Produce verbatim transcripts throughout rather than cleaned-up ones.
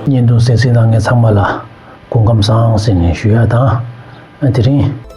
བརྙན་ཐུང་གསན་གཟིགས་གནང་མཁན་ཚང་མ་ལ་སྐུ་ཁམས་བཟང་ཟེར་ནས་ཞུ་ཡ་དང་། དེ་རིང་།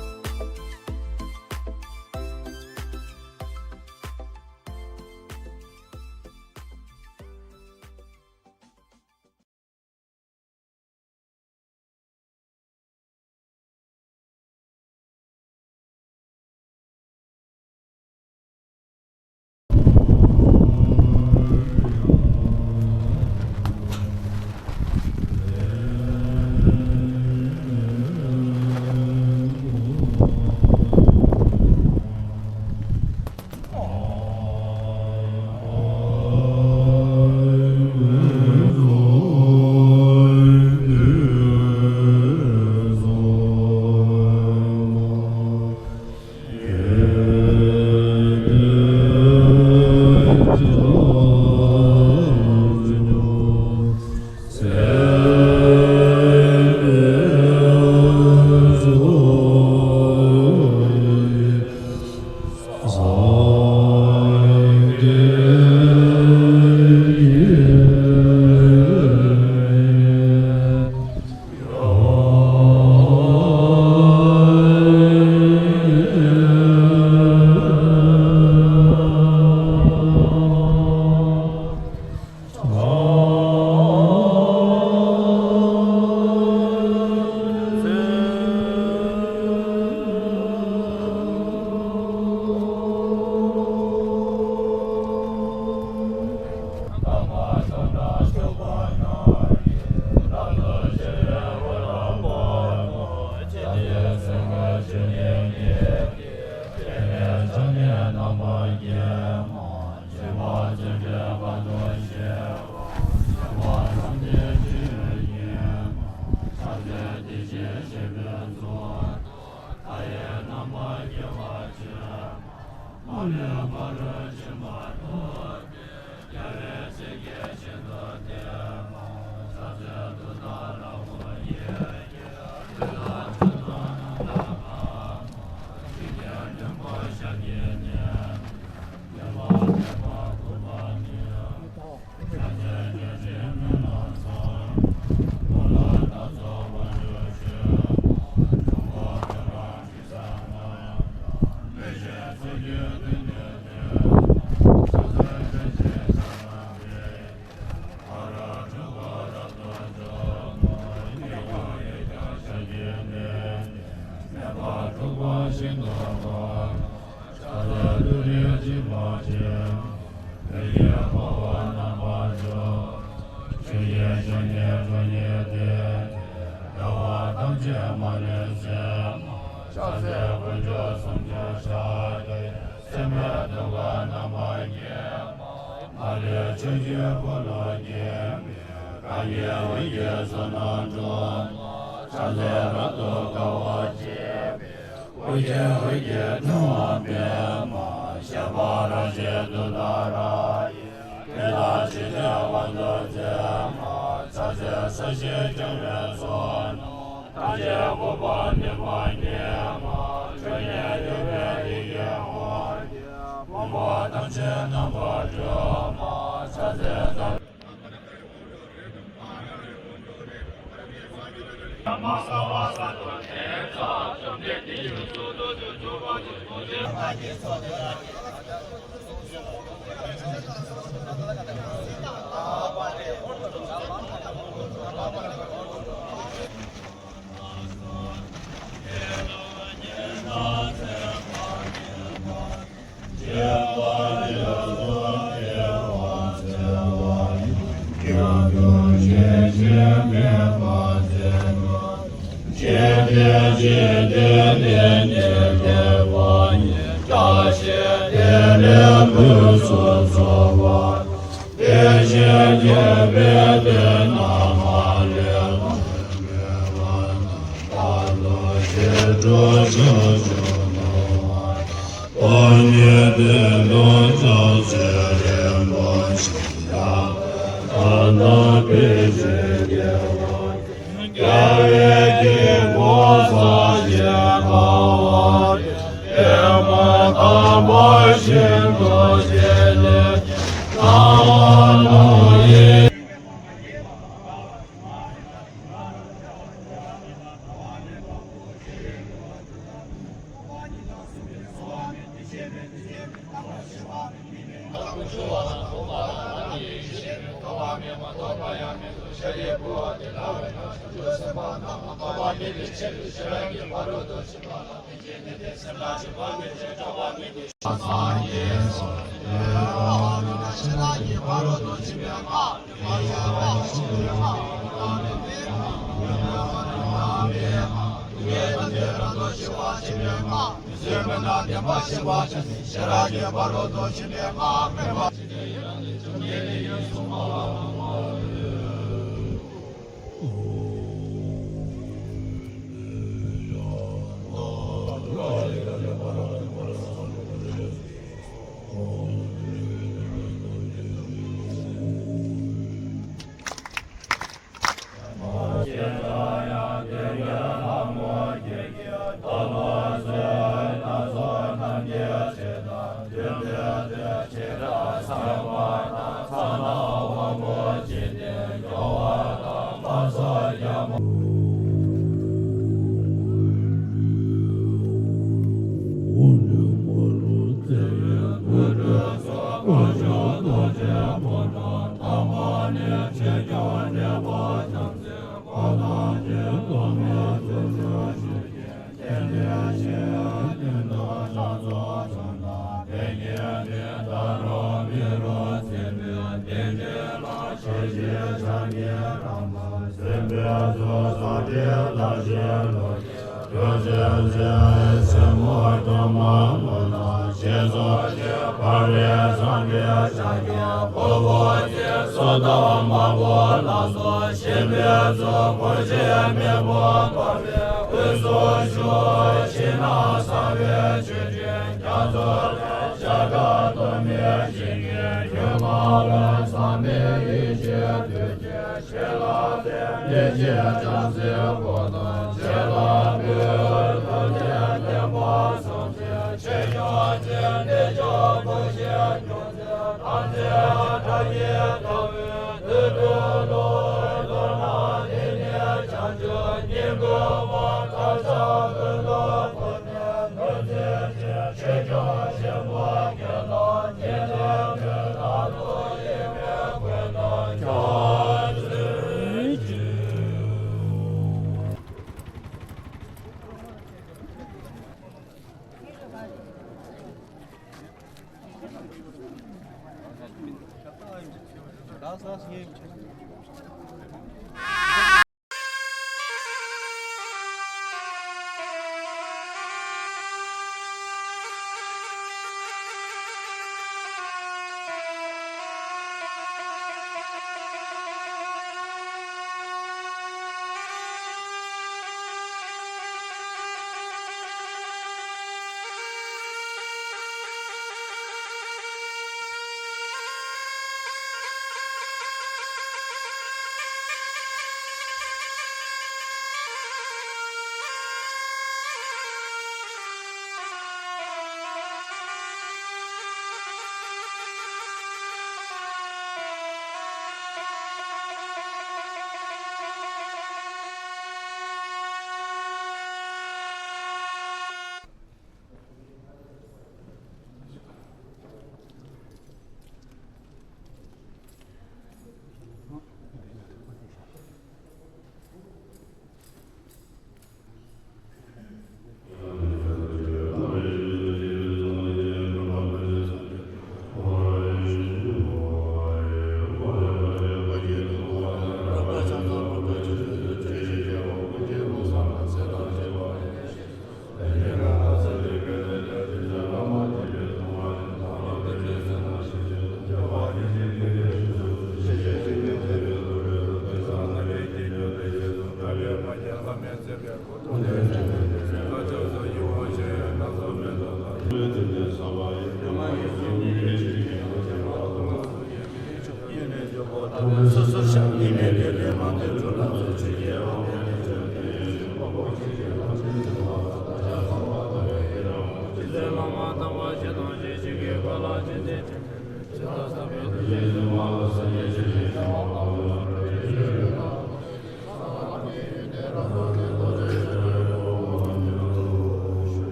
ཉིད་དེ་ལུགས་ཕྱོགས་བཅུའི་རིན་པོ་ཆེ་ཡང་། ད་ལྟ་ཕྱི་ཕྱིར་རྒྱལ་བ། རྒྱལ་བའི་དཀྱིལ་འཁོར་ས་གཞི་ཁ་བ། ཀྱེ་མ་དམ་པ་ཤིན་ཏུ་རྗེ་ནི། ལྟ་བ་ནང་ཡིན།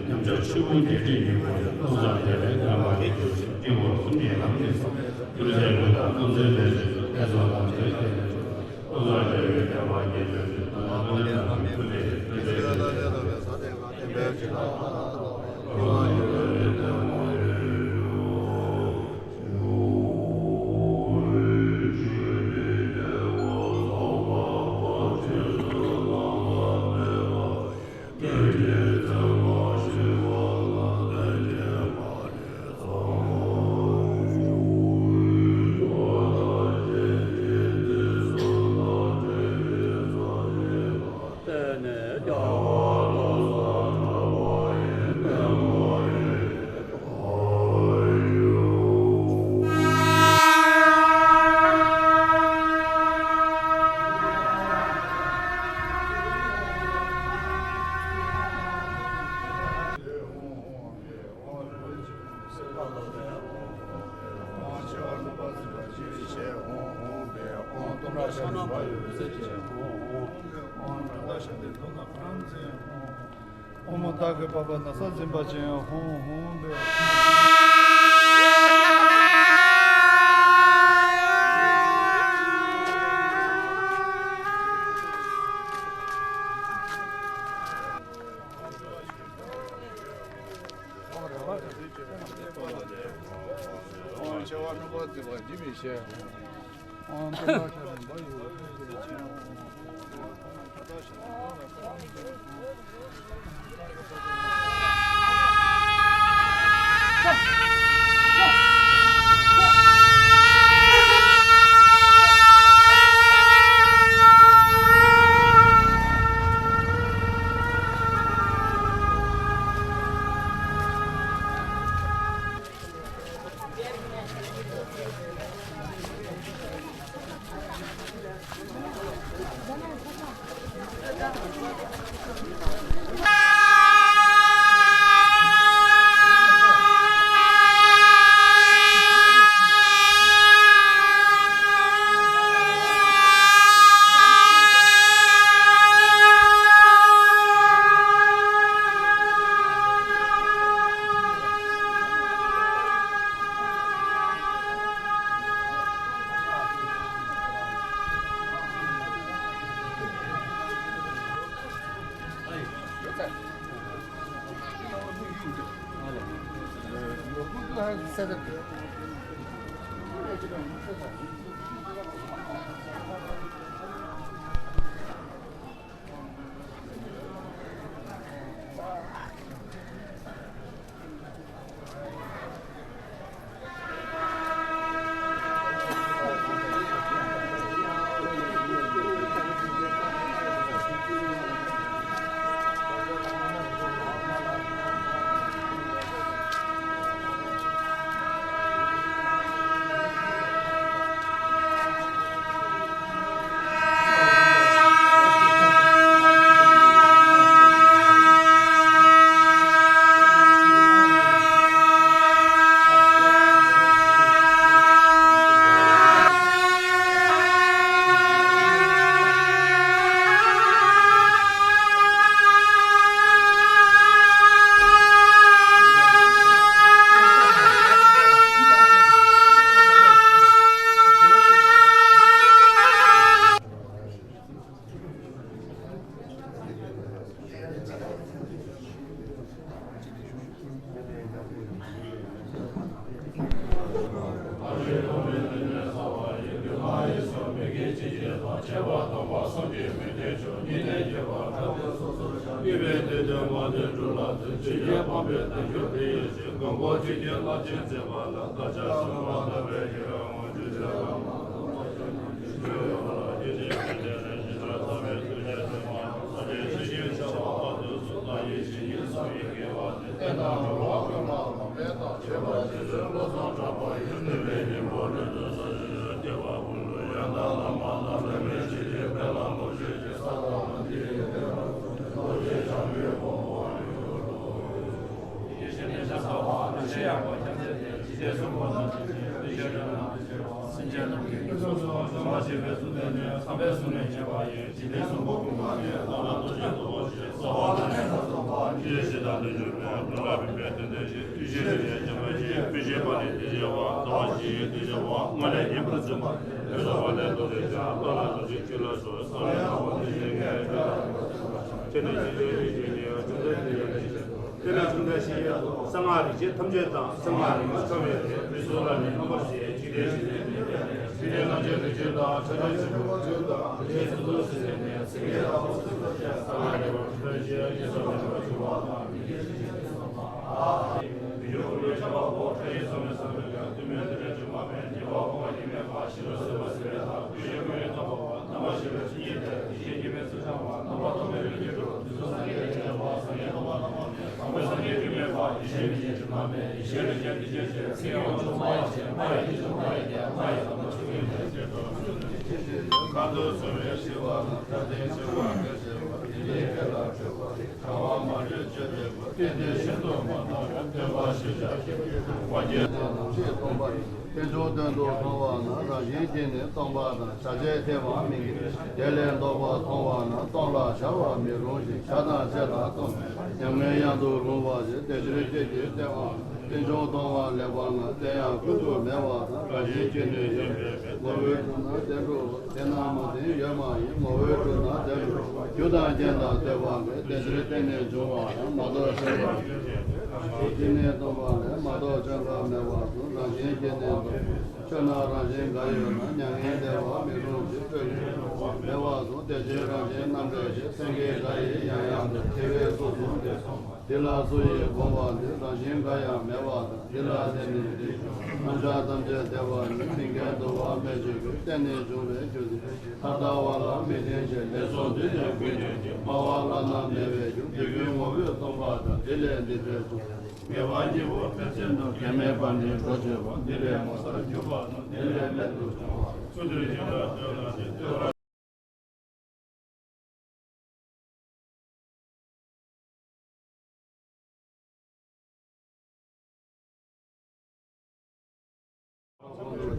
མཉམ་གཞག་ཆོས་སྐུ་བརྒྱད་ཁྲི་ཉིན་མོ་ཡི་ཀློང་བཟང་བདེ་བའི་བསྟན་པ་ཉིད་གྱུར་ཅིག་ཨོཾ་བདག་གི་པ་པ་ན་ས་འཛིན་པ་ཅན་ཧོང་ཧོང་བས། མ་ཤེས་པའི་ཚུལ་བསྟན་ནས་བསམ་པའི་གཟུགས་ནས་བརྗོད་པ་ཡིན། འཇིག་རྟེན་གསུམ་པོ་ཀུན་གང་ནས་བླ་མ་རྡོ་རྗེ་རྡོ་རྗེ་རྩ་བ་ལ་ནས་ལྷ་ཚོགས་པ་ཇི་ཞིག་དང་ལྡན་གྱུར་པའི་ལུས་ལ་ཕན་པའི་དོན་དེ་བཞིན་དུས་ཤེས་ནས་བྱམས་པའི་ཆེད་དཔེ་བྱེད་པ་ནི་དེ་བྱེད་པ་ཟླ་བ་བཞི་ཡི་དུས་བྱེད་པ་ང་ལས་ཉན་པར་བརྩོན་པ་ལས་ཚོགས་པ་ལས་རྡོ་རྗེ་ཅན་ལྷ་ལ་རྡོ་རྗེ་ཁྱོད་ལ་སོགས་བསམ་ཡས་ལྷ་མོ་དེ་བཞིན་གྱི་ཁྱེད་ནི་ཤེས་བྱའི་ཡིད་ཀྱི་ཉེ་བར་བྱུང་ཚེ་དེ་ཡང་ལས་བྱེད། དེ་ལས་བྱུང་བའི་ཤེས་བྱ་གསང་སྔགས་རིག་བྱེད་ཐམས་ཅད་དང་གསང་སྔགས་རིག་པ་ཐོབ་པའི་ཚེ་མི་གསུམ་ལ་ནི་རྣམ་པར་ཤེས་འཇིག་རྟེན་ཞི་བདེའི་མི་དེ་ལས་ཤེས་ལྡན་རང་རྒྱལ་རིག་བྱེད་དང་ཕྱག་རྒྱ་ཆེན་པོའི་ཚུལ་དང་རིག་བྱེད་ཚུལ་དུ་ཟིན་ནས་སེང་གེ་ལྟ་བུ་ཚུལ་དུ་བྱས་གསང་སྔགས་རིག་པ་ཐོབ་པའི་ཤེས་བྱ་ཡིན་སོགས་ཉམས་པར་འགྱུར་བ་དང་མི་དགེ་བའི་ཤེས་བྱ་ཡིན་སོགས་དང་། མི་འགྱུར་བའི་ཤེས་པ་པོ་ཕྲ་ཡིན་སོགས་མེད་སོགས་མེད་ཀྱང་དུས་མེད་དུས་མེད་འབྱུང་བ་མེད་ཉེས་པ་སྤོང་བ་ཉིད་མེད་པ་ཤིན་ཏུ་བཟོད་པ་ཟད་པའི་ཐབས་དུས་ཀྱི་ཀུན་ཡོད་རྣམ་པ་པོ། རྣམ་པར་ཤེས་པའི་མཚན་ཉིད་དེ་ཡེ་ཤེས་ཉིད་མེད་ཚུལ་འཆང་བ་རྣམ་པར་སྟོང་པའི་ལུས་ཀྱི་གྲོགས་དུས་གསུམ་སངས་རྒྱས་ཀྱི་ཆོས་པ་སངས་རྒྱས་སྟོང་པ་དང་མ་འདྲེས་དང་པོའི་སངས་རྒྱས་རྒྱུད་མེད་པ་ཡེ་ཤེས་མི་ཉིད་དྲི་མ་མེད་ཡེ་ཤེས་རིག་བྱེད་དེ་སྐྱེ་ཞིང་ཚིག་ཡོངས་སུ་སྨྲ་བ་ཆེ་སྨྲ་བའི་ཡིད་དུ་སྨྲ་བའི་རྒྱལ་སྨྲ་བའི་ལམ་དུ་ཚུལ་ཁྲིམས་ལྡན་ཁམས་དུ་སོང་བའི་ཤེས་པ་ལ་ཐ་དད་ཆེ་བ་གལ་ཆེ་བ་དེ་ཉིད་སྐད་ལ་འཕྲོད་པ་ཡིན། གྲགས་པ་མ་བརྗོད་བརྗོད་པའི་སྐུ། རྟེན་འབྲེལ་ཤིན་ཏུ་མ་འདང་བའི་བསྟན་པ་ཞེས་བྱ་ཞིང་། དབང་རྒྱལ་དང་ནམ་ཞིག་སྟོང་པ་ཡིན། རྟེན་འབྱུང་དོན་དུ་མཐོང་བ་ན་རང་བཞིན་གྱིས་ནི་སྟོང་པ་དང་བྱ་བྱེད་ཐལ་བ་མིན་གྱི། དེ་ལས་ལྡོག་པ་མཐོང་བ་ན་སྟོང་ལ་བྱ་བ་མི་རུང་ཞིང་བྱ་དང་བྱེད་དང་སྟོང་པའི་ཉམས་ངན་ཡང་དུ་རུང་བ་ཞིག་དེ་ཕྱིར་ཁྱེད་ཀྱིས་བསྟན་དབང་རྟེན་འབྱུང་མཐོང་བ་ལེགས་པ་ན་དེ་ཡང་ཀུན་ཏུ་མེད་པ་དང་རང་བཞིན་གྱིས་ནི་ཡོད་པའི་ངོ་བོའི་དྲུང་ན་བདེན་གྲུབ། དེ་རྣམས་མ་བདེན་ཡོད་མ་ཡིན། ངོ་བོའི་དྲུང་ན་བདེན་གྲུབ། རྒྱུ་དང་རྐྱེན་དང་ལྡན་པ་ལས་དེ་ཕྱིར་བརྟེན་ནས་འབྱུང་བ་ཡང་མ་རྟོགས་ཆེན་པོ་ཡིན། དེ་ནས་སྟོང་པ་ལས་མ་རྟོགས་ཆེན་པོ་མེད་པ་དང་རང་བཞིན་གྱིས་ནི་སྟོང་པ། ཆོས་རྣམས་རང་བཞིན་འགའ་ཡོད་ན་མྱ་ངན་འདས་པ་མི་རུང་ཞིང་སྤྲོས་ཡོད་མེད་པ་དང་དེ་ཕྱིར་རང་བཞིན་རྣམ་འགྲེལ་གྱི་སེང་གེ་འགའ་ཡིས་ཡང་ཡང་དུ་དེ་བས་སུ་གསུངས་ཏེ། འདི་ལ་སུ་ཡིས་དགོངས་པ་འདི་རང་བཞིན་འགའ་ཡང་མེད་པ་དང་། འདི་ལ་བརྟེན་ནས་འདི་རྣམ་གཞག་ཐམས་ཅད་བདེ་བ་ཉིད། མི་འགལ་འདུ་བ་མེད་ཕྱིར་རྒྱུ། བརྟེན་ནས་བྱུང་བའི་རྒྱུ་དེ་ཐ་དད་པ་ལ་མི་བརྟེན་ཕྱིར། ལས་ཚོགས་འདུས་ནས་ཀུན་ཉོན་ཅིང་། སྨྲ་བ་བླ་ན་མེད་པའི་རྒྱུ། འདི་ཀུན་ངོ་བོས་སྟོང་པ་དང་། འདི་ལས་འདི་འཕྲོས་སུ་ངེས་པ་གཉིས་པོ་ཕན་ཚུན་དུ་ཁྱད་མེད་པ་ནི་གྲོགས་བྱེད་པ། འདི་ལས་ངོ་མཚར་གྱུར་པ་དང་། འདི་ལས་རྨད་དུ་བྱུང་བ་ཚུལ་དུ་བྱུང་བའི་དོན་ལ་ནི་ལྟོས་པར།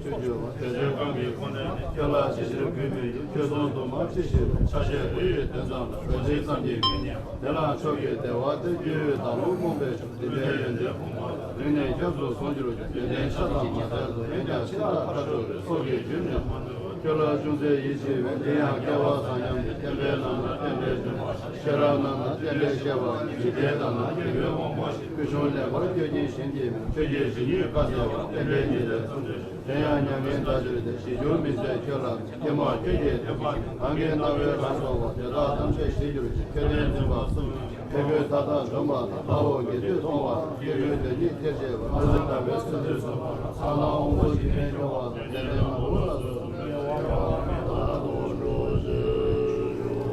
ཆོས་བརྗོད་པ་དེ་ཚོའི་གང་གི་ཁོང་ནས་ནི། ཁྱོད་ལ་ཅི་ཕྱིར་གུས་པའི་ཡུལ། ཁྱོད་གསུང་དུ་མ་ཅི་ཞིག་ལས། ཆ་ཤས་དེ་ཡི་དོན་ཙམ་ལ། རྡོ་རྗེ་ཙམ་གྱིས་མི་གནས་པ། དེ་ལ་མཆོག་གི་བདེ་བ་སྟེ། རྒྱུ་ཡོད་བདག་བློ་རྨོངས་པའི་ཕྱོགས། དེ་འདྲའི་ཡོན་ཏན་བུམ་པ་ལ། རིང་ནས་སྐྱབས་སུ་སོང་གྱུར་ཀྱང་། ཡོན་ཏན་ཆ་ཚང་མ་ཟད་དོ། འོན་ཀྱང་ཕྱི་ཐག་ཁ་ཕྱོགས་པའི། ཚོགས་ཀྱི་རྒྱུ་ནི་མ་ཐུབ། ཁྱོད་ལ་ཅུང་ཟད་ཡིད་ཆེས་པས། དེ་ཡང་སྐལ་བ་བཟང་སྙམ་སྟེ། བསྟན་པའི་ལམ་ལ་རྟེན་འབྲེལ་འབྱུང་བ། ཤེས་རབ་རྣམས་ན་རྟེན་འབྲེལ་བཤད་པ་ཡིན། འཇིག་རྟེན་དག་ན་རྒྱལ་པོའི་དབང་པོ་ཞིག་ཀུན་འབྱུང་ལེགས་པར་སྤྱོད་ཀྱིན་གཞན་གྱིས་མིན། ཆོས་ཀྱི་གཞི་ཉིད་བཀའ་སྩལ་བ། རྟེན་འབྲེལ་ཉིད་ལས་གསུངས་ཏེ། དེ་ཡང་མྱ་ངན་འདའ་གྱུར་ཏེ། ཞི་འགྱུར་མི་མཛད་ཁྱོད་ལ། ཀྱེ་མ་ཁྱོད་ཀྱི་བསྟན་པ་ནི། གང་གིས་རྣ་བས་རབ་གསུངས་པ། དེ་དག་ཐམས་ཅད་ཞིག་གྱུར་ཅིག་ཁྱོད་བསྟན་འཛིན་པ་གསུམ་གྱིས། ཁྱེད་ཀྱིས་མཐའ་དག་འཇོམས་པ་དང་། དཔའ་བོ་དགེ་ཚུལ་མཐོང་བ་དང་། སྐྱེ་དགུའི་དོན་ཉིད་ཐེག་བྱེད་པ། ཨ་ཙི་ལྟ་བུའི་སེམས་ཅན་ཚོགས་པ་ལ། ས་ལ་དབང་པོ་ཞིག་ནས་སྐྱོང་བ་དང་། ལྡན་ལྡན་མ་བུ་ལ་སོགས་སུ་འགྲོ་བའི་དབང་པོ་མེད་པ་ལ་དོ་འགྲོ་ཞེས་ཞུ།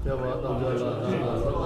ཐེག་པ་དམ་ཆོས་ལ་ཐ་མ་ལ་ལྟ་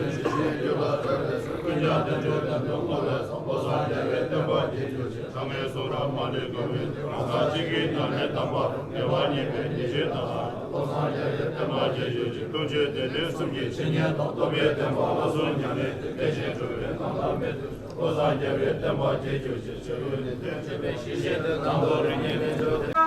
བའི་སྐྱོ་བ་དང་། ཀུན་ཀྱང་བསྟན་བཅོས་དོན་དུ་བསྔོ་བས་བཟང་། བློ་བཟང་རྒྱལ་བའི་བསྟན་པ་རྒྱས་གྱུར་ཅིག་ཚངས་པའི་གསུང་རབ་མ་ལུས་གང་བས་ཏེ། རང་ས་གཅིག་གི་ནང་ནས་དམ་པ་རུ། དགེ་བ་གཉིས་པའི་ཉེས་སྤྱོད་དག་ལ། བློ་བཟང་རྒྱལ་བའི་བསྟན་པ་རྒྱས་གྱུར་ཅིག་ལྟུང་བཅོས་དེ་འདྲའི་གསུམ་གྱི་འཆད་ཉན་དང་། སྟོབས་པའི་བསྟན་པ་བློ་བཟང་མྱ་ངན་ལས། དེ་བཞིན་འགྲོ་བའི་ལམ་ལ་མེད་དུ། བློ་བཟང་རྒྱལ་བའི་བསྟན་པ་རྒྱས་གྱུར་ཅིག་ཆོས་ཀུན་ནི་དོན་བྱེད་པའི་གཞི་ཤེས་དེ། ནམ་དུ་རིང་ཉིད་མི་འགྱུར་ཏེ།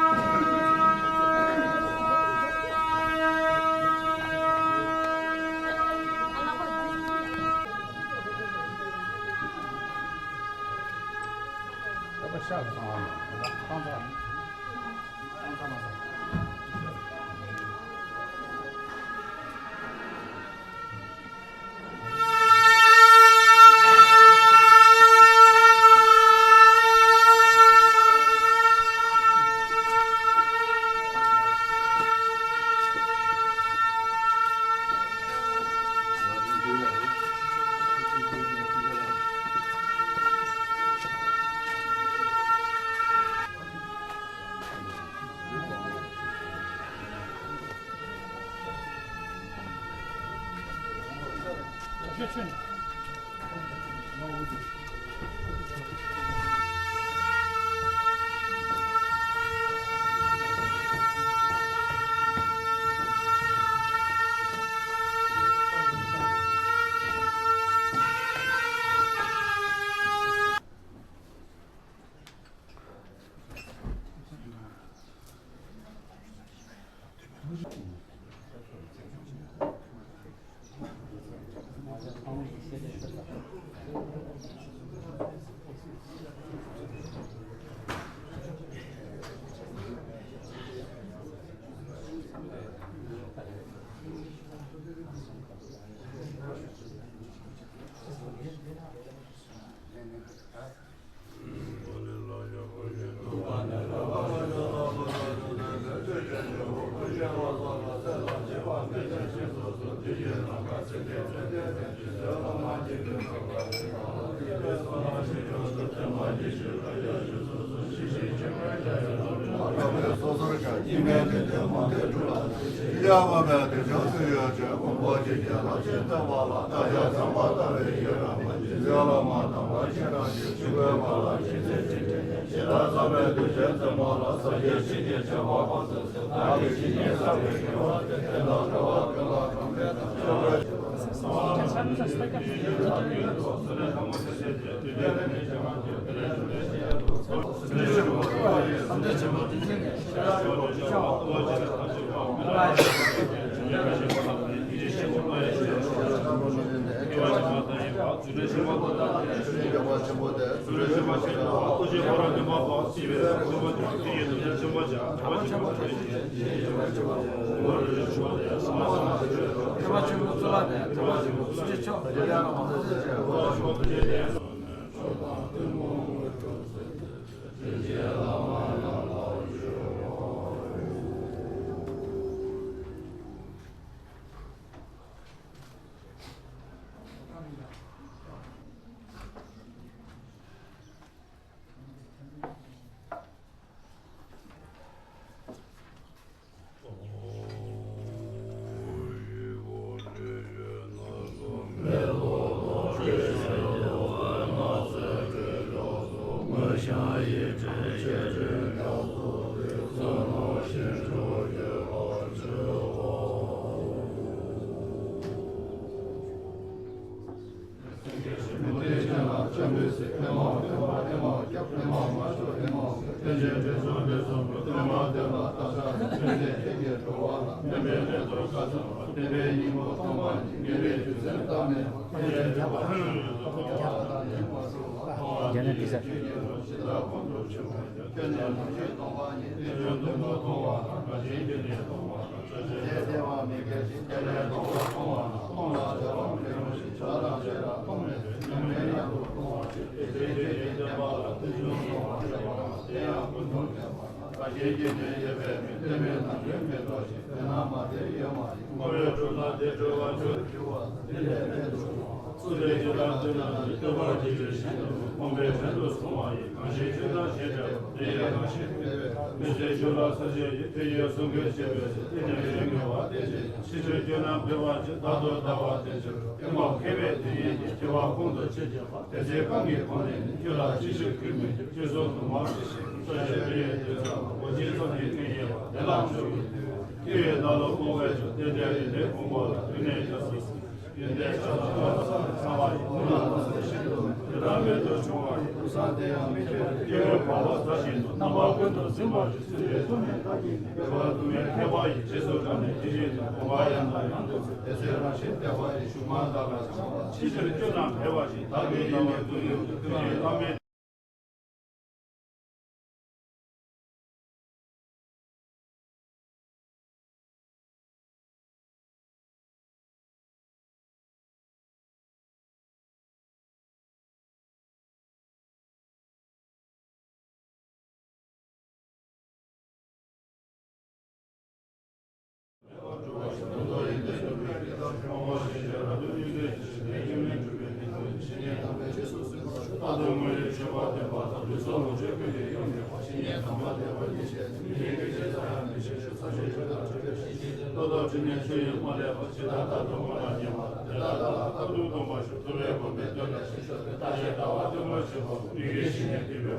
ལོ་ཏོག་ཕྲིན་ལས་ཆོས་དབྱིངས་མ་ལས་པ། ཇི་ལྟར་ལྟ་རུང་ངོ་ལ་ཉེ་བ། དེ་ལྟར་ལྟ་བ་ཁ་ཐུག་སྟོང་པར་ཞོག་ཐུབ་པས་གོམས་པའི་དོན་ལ་ཞིག་ཤོག་དེ་ལྟར་ཞེས་ལྟ་བ་སྟོན་པར་བྱེད་པ། མི་དགེ་བཞི་ནས་སྡིག་པའི་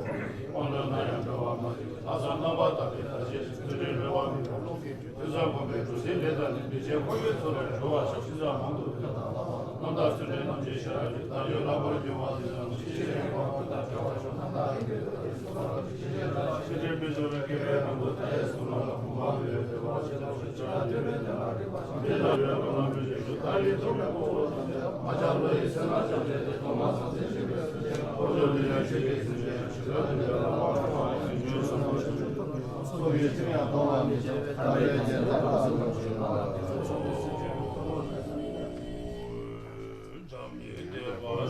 དབང་། ལོག་ན་ཡང་འགྲོ་བ་མ་སྐྱེ་བའི། ལྷག་བསམ་རྣམ་པར་དག་པའི་བར་ཆད་ཞི། ཚུལ་ཁྲིམས་སྤེལ་བ་མི་འགལ་སློང་གིས་འཇུ། དུས་བཟང་གོམས་པའི་གྲོགས་སུ་ལེགས་བརྟགས་ནས། འདུས་བྱས་འཁོར་བའི་མཚོ་ལས་སྒྲོལ་བར་ཤོག་ཤིན་ཏུ་མང་དུ་བགྲོད་པ་དང་། རྣམ་དག་ཚུལ་ཁྲིམས་རྣམ་འབྱེད་ཤེས་རབ་ཀྱིས། བདག་རྒྱུད་ལྷག་པར་གྱུར་པ་དེ་ཙམ་ཞིག་ཕྱི་ཕྱིར་འཁོར་བ་ཀུན་དང་བྲལ་བར་ཤོག་རྣམ་དག་ཡིད་ཀྱི་ལྷ་ཡིས་གསུང་བ་ལ། ཕྱི་ཕྱིར་མི་འབྱུང་བའི་སྐྱེ་བོའི་ནང་དུ། མཐའ་ཡས་གསུང་རབ་ལ་གོམས་པ་མེད་པའི་བདེ་བ་ཆེ་ཐོབ་ཤོག་ཕྱི་རབ་འདུལ་བའི་བསྟན་པ་རིམ་པ་བྱང་། འདི་ལྟར་འདུལ་བའི་གོ་ལ་མི་བཞེད་ཞུ། ཐ་ལི་ཐོག་མའི་ཕུང་པོ་ཙམ་ལས། མ་ཆགས་བློ་ཡི་སེམས་ལ་སྦྱངས་བྱས་ཏེ། ཐོག་མ་ཟང་ཟིང་ཞིག་པའི་སེམས་ཅན་ལ། འཁོར་ཕྱོགས་འདི་ཡང་ཆོས་ཀྱི་སེམས་ཅན་ཞི་བ་དོན་ལྡན་ལ། དབང་ཆོག་ཡིན་ཚུལ་གསུང་ཞིང་། ཚོགས་ཀྱི་ཁྲིམས་ཡང་གཏོང་བར་མི་བྱེད། དམ་པའི་རྒྱན་ལ་ཕར་ཕྱིན་པར་ཞུ།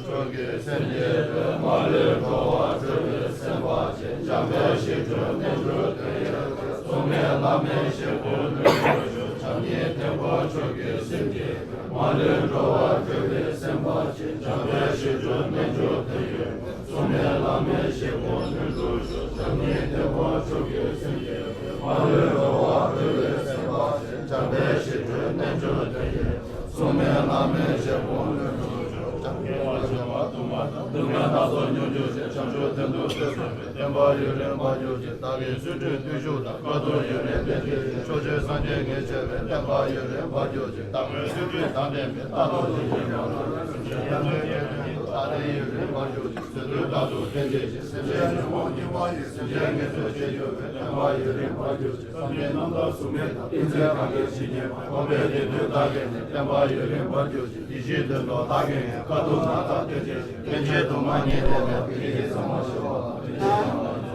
ཕྱོགས་ཀྱི་སེམས་བསྐྱེད་པས། མ་ལུས་འགྲོ་བ་སྒྲོལ་བའི་སེམས་དཔའ་ཆེ། འཇམ་དཔལ་ཞི་ཁྲོའི་རྣལ་འབྱོར་དོན་ཡོད་པའི། མཚུངས་མེད་བླ་མའི་ཞབས་དྲུང་ལྷུན་གྲུབ་ཤོག་བྱམས་སྙིང་ལྡན་པ་མཆོག་གི་སེམས་བསྐྱེད་པས། མ་ལུས་འགྲོ་བ་སྒྲོལ་བའི་སེམས་དཔའ་ཆེ། འཇམ་དཔལ་ཞི་ཁྲོའི་རྣལ་འབྱོར་དོན་ཡོད་པའི། མཚུངས་མེད་བླ་མའི་ཞབས་དྲུང་ལྷུན་གྲུབ་ཤོག་བྱམས་སྙིང་ལྡན་པ་མཆོག་གི་སེམས་བསྐྱེད་པས། མ་ལུས་འགྲོ་བ་སྒྲོལ་བའི་སེམས་དཔའ་ཆེ། འཇམ་དཔལ་ཞི་ཁྲོའི་རྣལ་འབྱོར་དོན་ཡོད། མཚུངས་མེད་བླ་མའི་ཞབས་དྲུང་ལྷུན་གྲུབ་ཤོག་བྱམས་སྙིང་རྗེ་བ་འཇམ་དཔལ་སྟོང་པ་དང་། སྡུག་བསྔལ་སྣ་ཚོགས་མྱོང་གྱུར་ཅིང་། བྱང་ཆུབ་མཐར་ཐུག་ཏུ་སོན་པའི། བསྟན་པ་ཡུན་རིང་བར་གྱུར་ཅིག་བདག་གི་བརྩོན་འགྲུས་བརྟུལ་ཞུགས་དང་། དཀའ་ཐུབ་ཡུན་རིང་ལྡན་ཅིག་ཕྱོགས་བཅུའི་སངས་རྒྱས་ངེས་བྱ་བའི། བསྟན་པ་ཡུན་རིང་བར་གྱུར་ཅིག་བདག་པོའི་བརྩོན་འགྲུས་དང་ལྡན་པའི། ལྟ་རྟོག་ཅན་གྱི་ཡོངས་སུ་རྫོགས་པའི། ཡོན་ཏན་ཡུན་རིང་བར་གྱུར་ཅིག་བརྩོན་འགྲུས་མཐར་ཐུག་ལྡན་ཅིག་སེམས་ཅན་ཉོན་མོངས་སྙིགས་མ་ཡི། སེམས་ཅན་ངལ་རྩོལ་བྱེད་འགྱུར་བའི། བསྟན་པ་ཡུན་རིང་བར་གྱུར་ཅིག་བསམ་གཏན་རྣམ་དག་གཟུགས་མེད་དང་། ཏིང་འཛིན་གང་གིས་ཇི་སྙེད་པ། གོམས་པའི་དེ་དུས་བདག་གིས་ནི། བསྟན་པ་ཡུན་རིང་བར་གྱུར་ཅིག་ཡིད་བཞིན་དོན་རྟོགས་བདག་གིས་ཡང་། དཀའ་ཐུབ་སྣ་ཚོགས་སྟོན་བྱེད་ཅིང་། སྐྱེ་མཆེད་དུ་མ་ངེས་ལྡན་པའི། བདེ་སྐྱིད་ཚང་བ་ཞི་བ་ལ། དེ་བཞིན་གནང་ལ་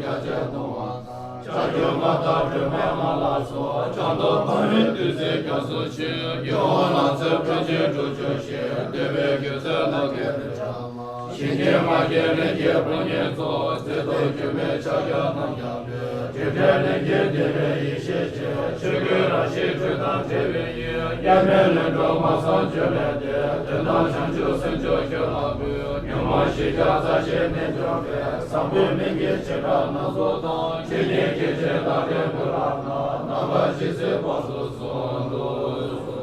ཕྱག་འཚལ་ལོ། ཕྱག་རྒྱ་མ་དང་སྒྲོལ་མའི་མ་ལ་སོགས། བྱང་ཆུབ་ཕ་རོལ་ཏུ་སེམས་རྒྱ་མཚོ་ཆེ། ཡིད་འོང་ལང་ཚོའི་སྤྲིན་ཆེན་སྒྲུབ་གྱུར་ཅིག་འདོད་པའི་རྒྱུ་མཚན་རྣམས་ཀྱི་རིན་ཆེན་མ། ཞིང་གི་མ་སྐྱེས་ལྷན་སྐྱེས་ཕོ་ཉ་ཚོགས། ཚེ་ཐོག་སྒྱུ་མའི་ཕྱག་རྒྱ་རྣམས་ཀྱང་སྤེལ། དྲི་བྲལ་ལྷན་སྐྱེས་བདེ་བའི་ཡེ་ཤེས་ཆེ། ཆོས་ཀུན་རང་བཞིན་སྤྲོས་དང་བྲལ་བའི་ཡུལ། དབྱེར་མེད་ལྷུན་གྲུབ་མ་ཚང་བརྗོད་ལས་འདས། དོན་དམ་བྱང་ཆུབ་སེམས་མཆོག་ཁྱོད་ལ་འབུལ། གཉུག་མ་ཞི་རྒྱས་རྩ་ཤེའི་རྣལ་འབྱོར་པས། བཟང་པོའི་སྨན་གྱི་བྱེ་བྲག་སྣ་ཚོགས་དང་། ཆོས་ཉིད་སྐྱེ་མཆེད་བདག་ལྟའི་བུ་ལ་བསྔགས། ནམ་མཁའ་ཇི་སྲིད་འཕགས་སུ་གསོལ་དུ་གསོལ།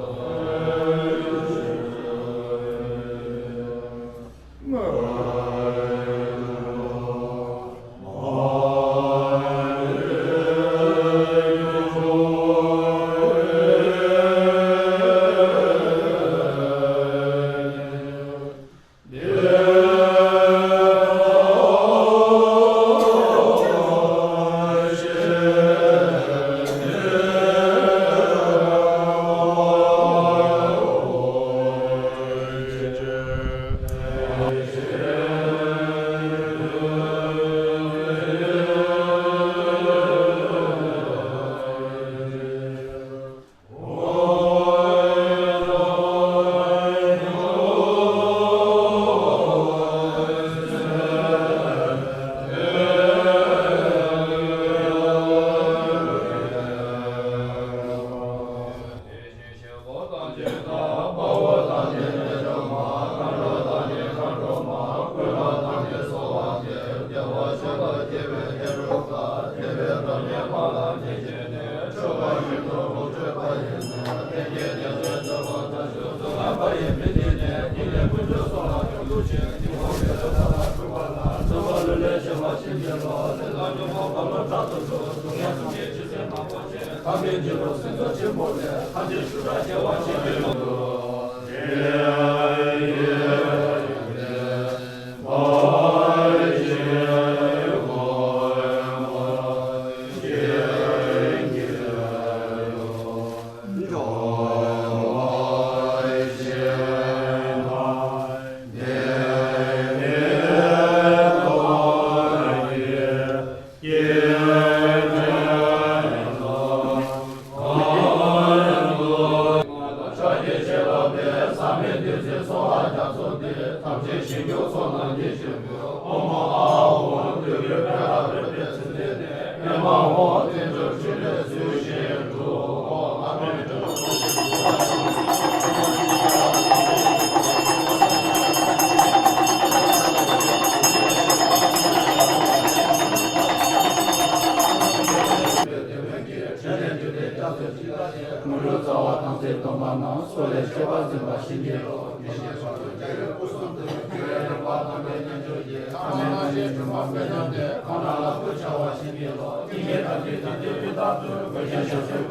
བྱམས་པའི་ཞི་ཁྲོའི་རྣལ་འབྱོར་དོན་ཡོད་པའི། མཚུངས་མེད་བླ་མའི་ཞབས་ལ་ལྷུན་གྲུབ་ཤོག། བྱམས་ཉིད་བརྟན་པ་ཆོས་ཀྱི་སེམས་བསྐྱེད་པའི། མ་ལུས་འགྲོ་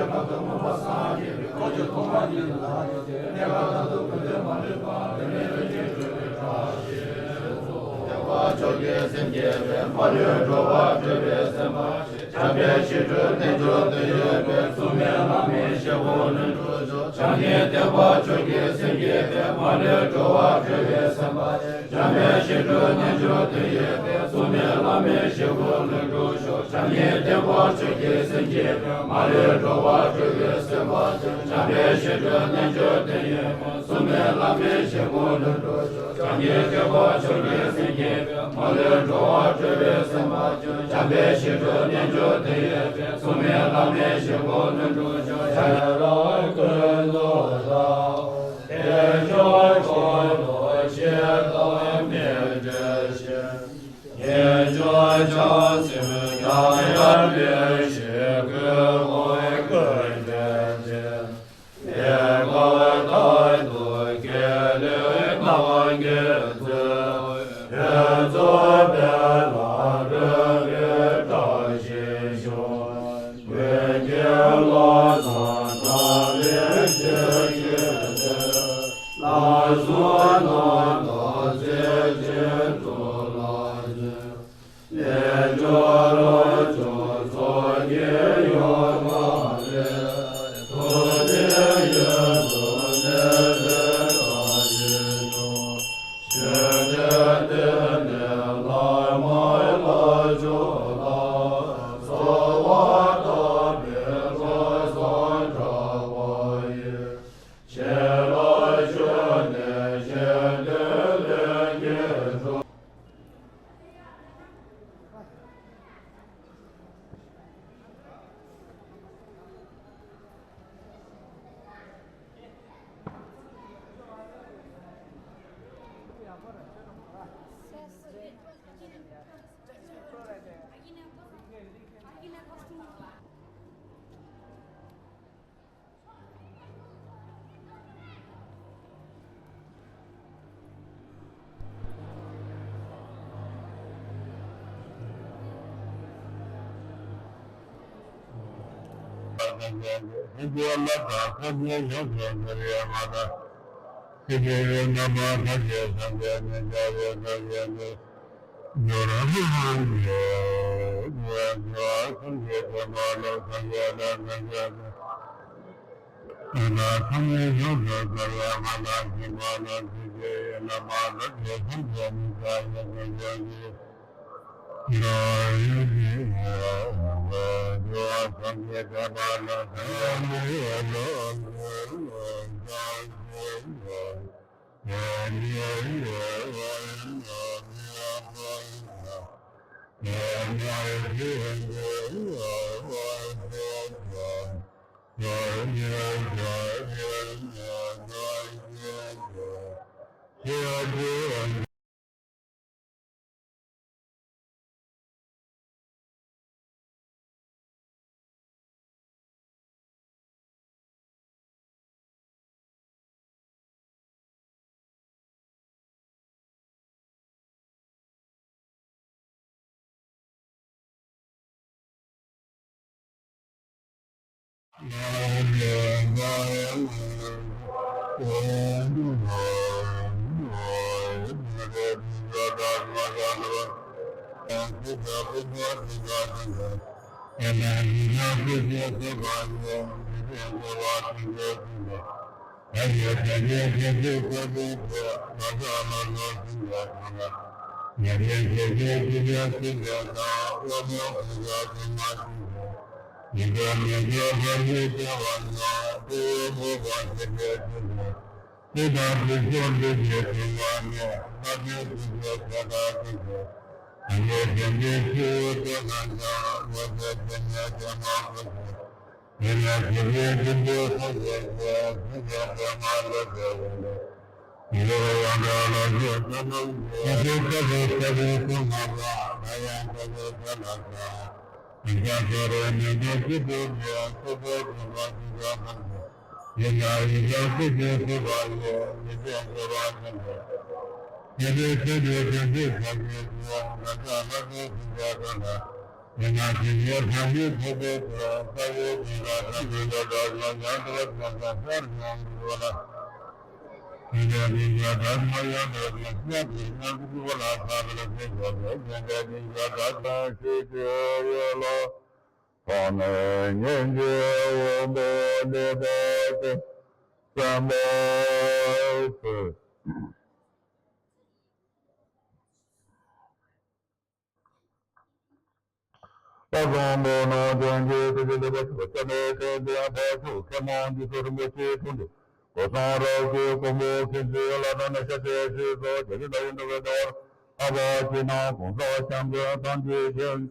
བ་སྒྲོལ་བའི་སེམས་དཔའ་ཆེ། བྱམས་པའི་ཞི་ཁྲོའི་རྣལ་འབྱོར་དོན་ཡོད་པའི། མཚུངས་མེད་བླ་མའི་ཞབས་ལ་ལྷུན་གྲུབ་ཤོག། བྱམས་ཉིད་བརྟན་པ་ཆོས་ཀྱི་སེམས་བསྐྱེད་པའི། མ་ལུས་འགྲོ་བ་སྒྲོལ་བའི་སེམས་དཔའ་ཆེ། བྱམས་པའི་ཞི་ཁྲོའི་རྣལ་འབྱོར་དོན་ཡོད་པའི། མཚུངས་མེད་བླ་མའི་ཞབས་ལ་ལྷུན་གྲུབ་ཤོག། བྱམས་ཉིད་བརྟན་པ་ཆོས་ཀྱི་སེམས་བསྐྱེད་པའི། མ་ལུས་འགྲོ་བ་སྒྲོལ་བའི་སེམས་དཔའ་ཆེ། བྱམས་པའི་ཞི་ཁྲོའི་རྣལ་འབྱོར་དོན་ཡོད་པའི། མཚུངས་མེད་བླ་མའི་ཞབས་ལ་ལྷུན་གྲུབ་ཤོག། བྱམས་རང་ཀུན་ཏུ་བཟང་། བདེ་མཆོག་ཆོས་དང་ཞི་དང་མི་འབྲལ་ཞིང་། ངེས་འབྱུང་བྱང་སེམས་མྱ་ངན་ལས་འདས་ཞི་ཁྲོའི་དབང་བསྐུར་བྱ་སྟེ། དེ་སྐབས་རྟག་ཏུ་དགེ་ལེགས་རྣམ་རྒྱལ་མཛོད། འོད་ཚོགས་འཕེལ་ལ་རོལ་པའི་བཀྲ་ཤིས་ཤོག། ཀུན་མཁྱེན་བློ་བཟང་དམ་པའི་ཆོས་ཀྱི་སྲོལ། ལམ་གསུམ་རྣམ་དག་རྩེ་གཅིག་ཏུ་བསླབ་ཚུལ། རྣལ་འབྱོར་རང་བྱུང་ཚོགས་ཀྱི་ཡོན་ཏན་ལས། ཐུགས་རྗེའི་ཡོན་དུ་གནས་པའི་བཀྲ་ཤིས་ཤོག། ཆོས་འབྲེལ་བརྟེན་ནས་བླ་མ་ལྷ་མཆོག་ལ། གསོལ་བ་བཏབ་པའི་བློ་བཟང་གྲགས་པ་ཡིས། ཆེ་ལ་ཞོན་ནས་གཞན་དོན་ལས་ཀྱི་གྲོགས། བསམ་པ་ནང་དོན་གྱི་ཐུགས་རྗེ་ལེགས་པར་ཞུ་བ་ཅན་ནས་དོན་ལྡན་ཕར་ཕྱོགས་མཁས་མང་འདི་ཚོ་རིན་པོ་ཆེའི་དྲུང་དུ་གོ་སངས་རབ་ཀྱི་མགོན་པོ་མཁྱེན་བརྩེའི་བླ་མ་ནས་ཤ་ཆེ་ཞེས་སོགས་རྒྱལ་སྲས་ལྟ་བུའི་འགྲོ་བའི་བདེ་བར་ལྷག་པར་སྤྱི་ནང་གོང་ས་སྐྱབས་མགོན་ཐམས་ཅད་མཁྱེན།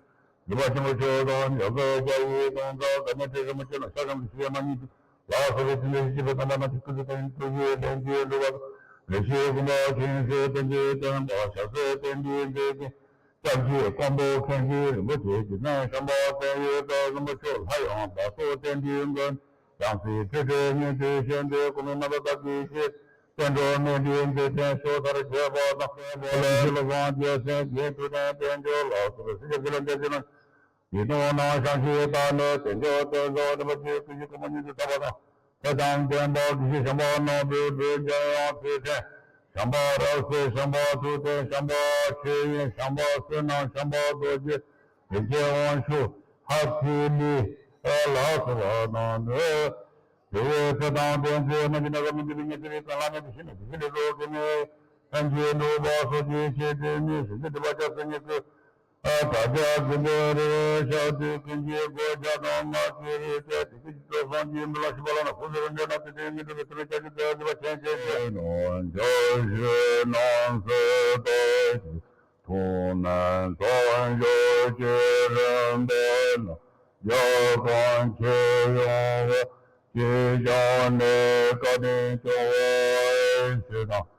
ལུས་པ་ཆེན་པོ་ཆོས་དང་ཡོ་གའི་རྒྱལ་བའི་སྟོང་རྩ་དགའ་ཉེ་ཁྲི་རིན་པོ་ཆེ་རྣམས་ཤ་ཁམས་སུ་ཞེས་མ་ཉིད་ཀྱི་ལ་སོགས་པའི་ཕྲིན་ལས་བཞི་པའི་དམ་པ་རྣམས་ཀྱི་སྐུ་ཚེ་དང་ཐུགས་རྗེའི་ལྷུན་གྱིས་གྲུབ་པ། ལེགས་བཤད་ཀུན་དགའ་ཆོས་འཛིན་བསྟན་པའི་བསྟན་པ་ཞབས་སོར་བསྟན་པའི་མཛེས་ཀྱི། སྐྱབས་རྗེ་ཀོང་པོ་མཁན་ཆེན་རིན་པོ་ཆེ་རྗེ་བཙུན་ཤམ་པ་དཔལ་ཡུལ་དུ་རིན་པོ་ཆེ་ལྷ་ཡང་བདག་སོགས་བསྟན་པའི་མགོན། ཡང་སྲིད་ཆོས་སྒྲོན་ཉན་ཐོས་ཤེས་འདོད་ཀུན་མོའི་རྣམ་པར་དག་གིས་ཤེས། བསྟན་འགྲོ་མེད་པའི་མཛེས་ལྡན་ཤོག་ལྟར་བཞད་པ་དང་། ལ་ཤི་ལ་བཟང་རྒྱལ་མཚན་རྒྱལ་ཐུབ་བསྟན་དཔལ་འབྱོར་ལ་སོགས་པའི་སྲས་བརྒྱ་དགེ་ལ་འདས་ཀྱི་རྣམས། ཡིད་དུ་འོང་ན་ཞང་ཞེས་བཏགས་ནས་དལ་འབྱོར་དོན་རྫོགས་རིན་པོ་ཆེའི་སྐུ་བཞི་ཀུན་མོ་ཉིད་དུ་བཏགས་པ་དང་། དེ་དང་ལྡན་པ་དགེ་བཤེས་ཤམ་པ་ནོར་བུའི་སྦྲུལ་འཇམ་དབྱངས་ཚུལ་ཁྲིམས་ཤམ་པ་རབ་གསལ་ཤམ་པ་ཐུབ་བསྟན་ཤམ་པ་ཆོས་དབྱིངས་ཤམ་པ་བསོད་ནམས་ཤམ་པ་རྡོ་རྗེ་རིན་ཆེན་དབང་ཕྱུག་ཧ་ཐི་ལི་ལ་སོགས་པ་དང་ནི། དེ་བས་ཚེ་དང་ལྡན་ཚེ་རྣམས་ཀྱི་ནང་གི་མི་འདི་ལུས་ཉེར་གཅིག་པའི་ཀུན་ལ་གནས་པའི་ཤིང་ནི་དེ་ཤིང་ལས་རོ་གི་ནི་ཐམས་ཅད་འགྲུབ་པ་སོགས་ཀྱི་ཆེད་དུ་ནི་ཞིང་གི་སྒྲིབ་པ་བཅས་སེལ་ནི་ཀུན། ཨ་ད་ཆ་ཀུན་ཏུ་རེ་ཞག་དུས་ཀུན་གྱི་སྒོ་བརྒྱ་དང་ལྔ་བཅུ་རེ་བཅས་དེ་ཀུན་གྱི་ཚོགས་བསམ་གྱིས་མི་ལང་ཞིང་པ་ལ་ན་ཁོ་ཚོ་རང་འདྲེན་ན་དེ་དེ་ཉིད་དུ་ཐུབ་པའི་བྱ་བྱེད་དེ་སྒྲིབ་པ་ཆེན་ཆེན་ཆེ། ནོ་འཇོག་ཞུ་ནང་སོ་ལྟོས་ཀྱི་ཐུགས་ནི་ཚོགས་འཇོག་ཅེས་རིམ་པས་ན་རྒྱ་གང་ཆེ་ཡོང་བ། ཅེས་བྱ་ནས་བཀའ་དྲིན་སྐྱོང་བར་ཞུ་དང་།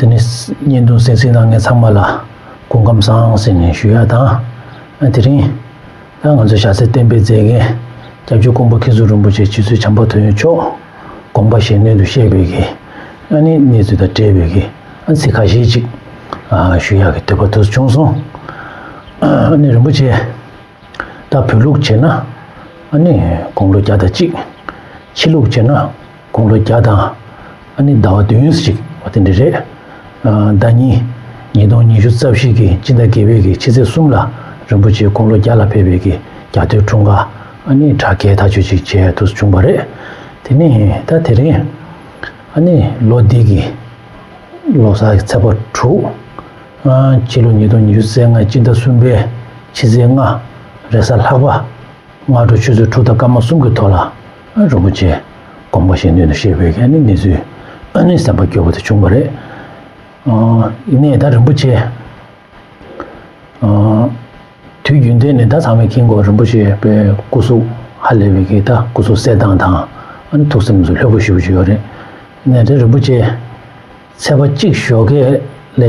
དེ་ནས་བརྙན་ཐུང་གཟིགས་གཟིགས་གནང་མཁན་ཚང་མ་ལ་སྐུ་ཁམས་བཟང་ཟེར་ནས་ཞུ་ཡ་དང་། དེ་རིང་ད་ང་ཚོ་ཞྭ་སེར་བསྟན་པའི་མཛེས་རྒྱན་སྐྱབས་རྗེ་ཀོང་པོ་མཁས་གྲུབ་རིན་པོ་ཆེ་རྗེ་བཙུན་བྱམས་པ་ཐུབ་ཡོན་མཆོག་དགོངས་པ་གཞན་དོན་དུ་གཤེགས་པའི་གི་ཨ་ནི་གནས་ཚུལ་དང་འབྲེལ་བའི་གི་ཨ་ཚིག་ཁ་ཤས་ཅིག་ཨ་ཞུ་ཡག་གི་འདོད་པ་དུ་བྱུང་སོང་། ཨ་ནི་རིན་པོ་ཆེ། ད་བོད་ལུགས་བྱས་ན་ཨ་ནི་དགུང་ལོ་བརྒྱ་དང་གཅིག་ཕྱི་ལུགས་བྱས་ན་དགུང་ལོ་བརྒྱ་དང་ཨ་ནི་ཟླ་བ་བདུན་ཞིག་འོ་དེ་འདྲ་རེད། ཟླ་ཉིན་ཉིས་སྟོང་ཉི་ཤུ་རྩ་བཞི་གི་སྤྱི་ཟླ་བརྒྱད་པའི་གི་ཕྱི་ཚེས་གསུམ་ལ་རིན་པོ་ཆེ་དགུང་ལོ་བརྒྱ་ལ་ཕེབས་པའི་གི་རྒྱ་སྟོད་འཁྲུངས་སྐར་ཨ་ནི་གྲ་རྒྱས་ཐག་ཆོད་ཅིག་བྱས་དུས་བྱུང་བ་རེད། དེ་ནས་ད་དེ་རིང་ཨ་ནི་ལོ་འདི་གི་ལོ་གསར་གྱི་ཚེས་པ་དྲུག་ཕྱི་ལོ་ཉིས་སྟོང་ཉི་ཤུ་རྩ་ལྔ་སྤྱི་ཟླ་གསུམ་པའི་ཕྱི་ཚེས་ལྔ་རེས་གཟའ་ལྷག་པ། སྔ་དྲོ་ཆུ་ཚོད་དྲུག་དང་སྐར་མ་གསུམ་གྱི་ཐོག་ལ་རིན་པོ་ཆེ་དགོངས་པ་གཞན་དོན་དུ་གཤེགས་པའི་ཨ་ནི་གནས་ཚུལ་ཨ་ནི་གསན་པ་མགྱོགས་པོ་དེ་བྱུང་བ་རེད། ཡིན་ནའི་ད་རིན་པོ་ཆེ་དུས་རྒྱུན་ལྡན་ནས་ད་ཚང་མས་མཁྱེན་གྱི་ཡོད། རིན་པོ་ཆེ་པའི་སྐུ་གཟུགས་ཧ་ལས་པའི་གི་ད་སྐུ་གཟུགས་གསལ་ཐང་དང་ཨ་ནི་ཐུགས་སེམས་སུ་ལྷོད་པོ་ཞེ་པོ་ཅིག་ཡོད་རེད། ཡིན་ནའི་ད་རིན་པོ་ཆེ། ཚེས་པ་གཅིག་ཞོགས་ཀས་ལས་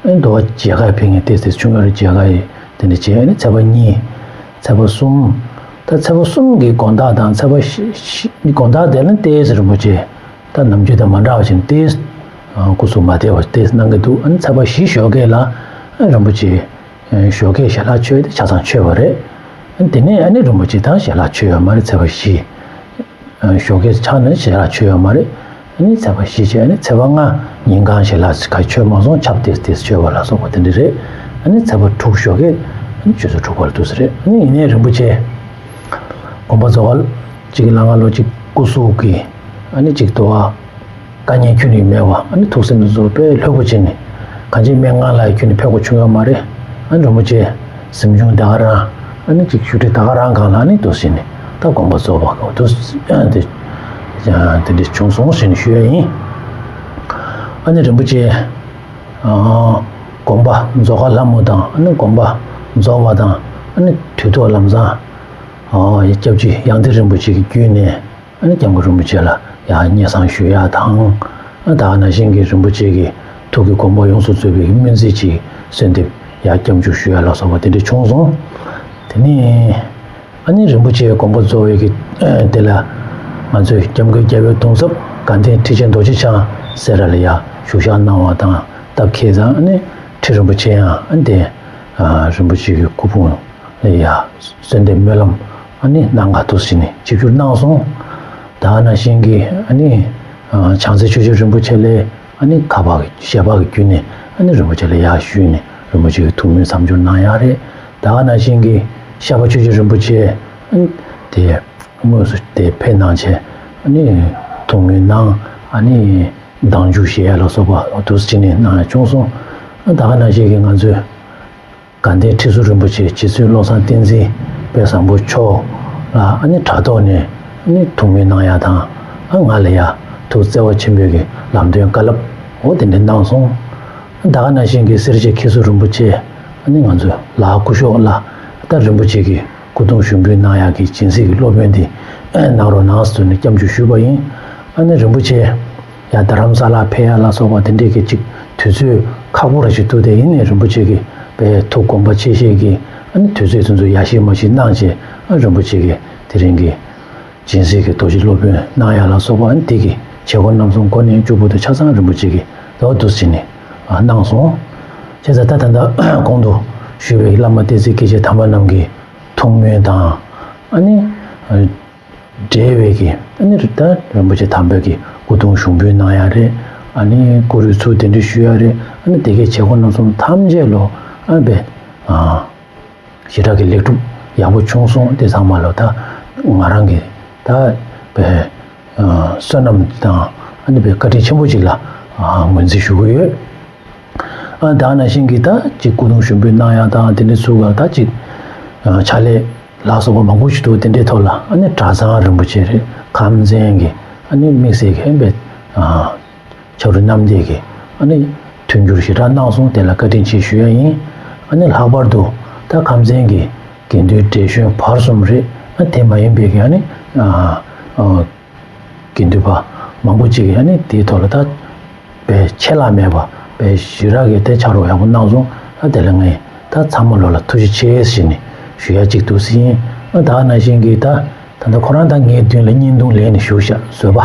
ཨེ་འདུལ་བ་མཇལ་ཁ་ཕེབས་མཁན་དེ་དེ་བྱུང་ཡོད་རེད། མཇལ་ཁ་ཡི་དེ་འདྲ་བྱས་ཨ་ནི་ཚེས་པ་གཉིས། ཚེས་པ་གསུམ། ད་ཚེས་པ་གསུམ་གྱི་དགོང་དག་དང་ཚེས་པ་བཞི་བཞི་དགོང་དག་དེ་ལ་ཏོག་ཙམ་རིན་པོ་ཆེ་ད་ནམ་རྒྱུན་དང་མ་འདྲ་བ་ཞིག་ཏོག་ཙམ་སྐུ་གཟུགས་མ་བདེ་བ་ཏོག་ཙམ་གནང་གི་འདུག་ཨ་ནི་ཚེས་པ་བཞི་ཞོགས་ཀས་ལ་ཨ་རིན་པོ་ཆེ་ཞོགས་ཀས་ཞལ་ལག་མཆོད་དེ་ཆ་ཚང་མཆོད་པ་རེད། ཨ་ནི་དེ་ནས་ཨ་ནི་རིན་པོ་ཆེ་ད་ཞལ་ལག་མཆོད་ཡོད་མ་རེད། ཚེས་པ་བཞི། ཞོགས་ཀས་ཆགས་ནས་ཞལ་ལག་མཆོད་ཡོད་མ་རེད། ཨ་ནི་ཚེས་པ་བཞི་བྱས། ཨ་ནི་ཚེས་པ་ལྔ་ཉིན་གང་ཞིག་ལ་ག་མཆོད་མ་སོང་། ཆབ་ཏེས་ཏེས་མཆོད་པ་ལ་སོགས་པ་དེ་འདྲ་རེད། ཨ་ནི་ཚེས་པ་དྲུག་ཞོགས་ཀས་ཨ་ནི་ཆུ་ཚོད་དྲུག་པ་ལ་འདུག་ས་རེད། ཨ་ནི་ཡིན་ནའི་རིན་པོ་ཆེ་དགོངས་པ་རྫོགས་ཀ་གཅིག་གི་ལ་ང་ལོ་གཅིག་སྐུ་གཟུགས་ཀྱི་ཨ་ནི་གཅིག་དོ་བ་དཀའ་ངལ་ཁྱོན་ནས་མེད་པ། ཨ་ནི་ཐུགས་སེམས་ཚོ་དཔེ་ལྷོད་པོ་བྱས་ནས་གང་ཅི་སྨན་ཁང་ལ་ཁྱོན་ནས་ཕེབས་དགོས་བྱུང་ཡོད་མ་རེད། ཨ་ནི་རིན་པོ་ཆེ་གཟིམ་ཆུང་ད་ག་རང་ཨ་ནི་གཅིག་བཞུགས་ཁྲི་ད་ག་རང་སྒང་ལ་ཨ་ནི་འདུག་སེ་ནས་ད་དགོངས་པ་རྫོགས་པ་འདུག་དེ་དེ་འདྲ་བྱུང་སོང་ཟེར་ནས་ཞུ་ཡ་ཡིན། ཨ་ནི་རིན་པོ་ཆེ་དགོངས་པ་རྫོགས་ཀ་ལྷ་མོ་དང་། ཨ་ནི་དགོངས་པ་རྫོགས་པ་དང་། ཨ་ནི་དུས་ཐོག་ལམ་སང་སྐྱབས་རྗེ་ཡང་སྟེང་རིན་པོ་ཆེ་གི་བརྒྱུད་ནས་ཨ་ནི་སྐྱབས་མགོན་རིན་པོ་ཆེ་ལ་ཡར་སྙན་སེང་ཞུ་ཡ་དང་། ཨ་ད་ག་ནང་བཞིན་གྱི་རིན་པོ་ཆེ་གི་ཐུགས་ཀྱི་དགོངས་པ་ཡོངས་སུ་རྫོགས་པའི་སྨོན་ཚིག་ཅིག་གསོལ་འདེབས་ཡར་སྐྱབས་འཇུག་ཞུ་ཡ་ལ་སོགས་པ་དེ་འདྲ་བྱུང་སོང་། དེ་ནས་ཨ་ནི་རིན་པོ་ཆེའི་དགོངས་པ་རྫོགས་པའི་གི་དེ་ལ་ང་ཚོས་སྐྱབས་མགོན་རྒྱལ་བའི་གདུང་ཚབ་དགའ་ལྡན་ཁྲི་ཆེན་རྡོ་རྗེ་འཆང་སེ་ར་ལ་ཡར་བཞུགས་ཞག་གནང་བ་དང་སྟབས་ཁེལ་ཙང་། ཨ་ནི་ཁྲི་རིན་པོ་ཆེ་ཡང་ཨ་ནི་དེ་རིན་པོ་ཆེ་གི་སྐུ་ཕུང་ལ་ཡ་གསོལ་འདེབས་སྨོན་ལམ་ཨ་ནི་གནང་ག་འདུག་ཟེར་ནས་ཆིབས་བསྒྱུར་གནང་སོང་། ད་ག་ནང་བཞིན་གྱི་ཨ་ནི་བྱང་རྩེ་ཆོས་རྗེ་རིན་པོ་ཆེ་ལས་ཨ་ནི་ཁ་པར་གྱི་ཞལ་པར་གྱི་བརྒྱུད་ནས་ཨ་ནི་རིན་པོ་ཆེ་ལ་ཡར་ཞུས་ནས་རིན་པོ་ཆེ་གི་ཐུགས་སྨོན་མཚམས་སྦྱོར་གནང་ཡག་རེད། ད་ག་ནང་བཞིན་གྱི་ཤར་པ་ཆོས་རྗེ་རིན་པོ་ཆེ་ཨ་ནི་དེ་དངོས་སུ་དེ་ཕེབས་གནང་བྱས་ཨ་ནི་ཐུགས་སྨོན་གནང་། ཨ་ནི་མདང་ཞུ་ཞུ་ཡ་ལ་སོགས་པ་འདུག་སེ་བྱས་ནས་གནང་ཡ་བྱུང་སོང་། ཨ་ད་ག་ནང་བཞིན་གྱི་ང་ཚོའི་དགའ་ལྡན་ཁྲི་ཟུར་རིན་པོ་ཆེ་རྗེ་བཙུན་བློ་བཟང་བསྟན་འཛིན་དཔལ་བཟང་པོ་མཆོག་ལ་ཨ་ནི་དྲ་ཐོག་ནས་ཨ་ནི་ཐུགས་སྨོན་གནང་ཡ་དང་། ཨ་ང་ལ་ཡ་ཐུགས་བརྩེ་བ་ཆེན་པོས་ཀྱི་ལམ་སྟོན་བཀའ་སློབ་འོ་དེ་འདྲ་གནང་སོང་། ཨ་ད་ག་ནང་བཞིན་གྱི་སེར་བྱེས་མཁས་གྲུབ་རིན་པོ་ཆེ་ཨ་ནི་ང་ཚོ་ལ་སྐུ་ཞབས་ལ་ད་རིན་པོ་ཆེ་གི་སྐུ་གདུང་ཞུགས་འབུལ་གནང་ཡག་གི་སྦྱིན་སྲེག་གི་སློབ་དཔོན་འདི་གནང་རོགས་གནང་ཟེར་ནས་སྐྱབས་འཇུག་ཞུས་པ་ཡིན། ཨ་ནི་རིན་པོ་ཆེ་ཡང་རྡ་རམ་ས་ལ་ཕེབས་ཡ་ལ་སོགས་པ་དེ་འདྲས་ཀྱི་ཅིག་དུས་ཚོད་ཁག་པོ་ར་ཞིག་འདུག་དེ་ཡིན་ནའི་རིན་པོ་ཆེ་གི་པའི་ཐུགས་དགོངས་པ་ཆེ་བཞེས་ཀྱི་ཨ་ནི་དུས་ཚོད་དེ་ཚོ་ཡ་ཤེས་མ་ཤེས་གནང་བྱས། ཨ་རིན་པོ་ཆེ་གི་དེ་རིང་གི་སྦྱིན་སྲེག་གི་རྡོ་རྗེ་སློབ་དཔོན་གནང་ཡ་ལ་སོགས་པ་ཨ་ནི་དེ་གི་བྱེད་སྒོ་རྣམ་གསུམ་འགོ་ནས་མཇུག་བར་དུ་ཆ་ཚང་རིན་པོ་ཆེ་གི་རྡོ་འདུག་ཟེར་ནས་གནང་སོང་། བྱས་ཙང་ད་ད་ལྟ་གོང་དུ་ཞུས་པའི་བླ་མ་བསྟན་འཛིན་སྐྱེས་ཆེན་དམ་པ་རྣམས་ཀྱི་ཐུགས་སྨོན་དང་། ཨ་ནི་འབྲེལ་བའི་གི་ཨ་ནི་ད་རིན་པོ་ཆེ་དམ་པའི་གི་སྐུ་གདུང་ཞུགས་འབུལ་གནང་ཡ་རེད། ཨ་ནི་སྐུ་རུས་ཚུར་གདན་འདྲེན་ཞུ་ཡ་རེད། ཨ་ནི་དེ་གའི་བྱེད་སྒོ་རྣམ་གསུམ་ཐམས་ཅད་ལོ་ཨ་པའི་ཞེ་དྲག་གི་ལེགས་གྲུབ་ཡག་པོ་བྱུང་སོང་། དེ་ཚང་མ་ལོ་ད་ང་རང་གི་ད་པའི་བསོད་ནམས་དང་ཨ་ནི་པའི་བཀའ་དྲིན་ཆེན་པོ་ཅིག་ལ་ངོས་འཛིན་ཞུ་གི་ཡོད། ཨ་ད་ག་ནང་བཞིན་གྱི་ད་ཅིག་སྐུ་གདུང་ཞུགས་འབུལ་གནང་ཡ་དང་དེ་འདྲ་ཚུལ་བ་ད་ཅིག་ཕྱག་ལས་ལ་སོགས་པ་མང་པོ་ཞིག་འདུག་དེ་འདྲའི་ཐོག་ལ་ཨ་ནི་གྲྭ་ཚང་རིན་པོ་ཆེ་རེད། ཁམས་ཚན་གྱི་ཨ་ནི་དམིགས་བསལ་གྱི་ཨ་པའི་ཕྱག་རོགས་རྣམ་འདེགས་ཀྱི་ཨ་ནི་མཐུན་འགྱུར་ཞེ་དྲག་གནང་སོང་། དེ་ལ་བཀའ་དྲིན་ཆེ་ཞུ་ཡ་ཡིན། ཨ་ནི་ལྷག་པར་དུ་ད་ཁམས་ཚན་གྱི་དགེ་འདུན་བགྲེས་གཞོན་བར་གསུམ་རེད། ཨ་དེ་མ་ཡིན་པའི་གི་ཨ་ནི་དགེ་འདུན་པ་མང་པོ་ཅིག་གིས་ཨ་ནི་དེའི་ཐོག་ལ་ད་དཔེ་ཆད་ལྷག་མེད་པ་དཔེ་ཞེ་དྲག་གི་དེ་ཕྱག་རོགས་ཡག་པོ་གནང་སོང་། ཨ་དེ་ལ་ངས་ད་ཚང་མ་ལོ་ལ་ཐུགས་རྗེ་ཆེ་ཟེར་ནས་ཞུ་ཡ་གཅིག་འདུག་ཟིན། ཨ་ད་ག་ནང་བཞིན་གྱི་ད་ད་ལྟ་ཁོ་རང་ད་ངའི་མདུན་ལ་བརྙན་ཐུང་ལེན་ནས་བཞུགས་ཤག་བཟོད་པ།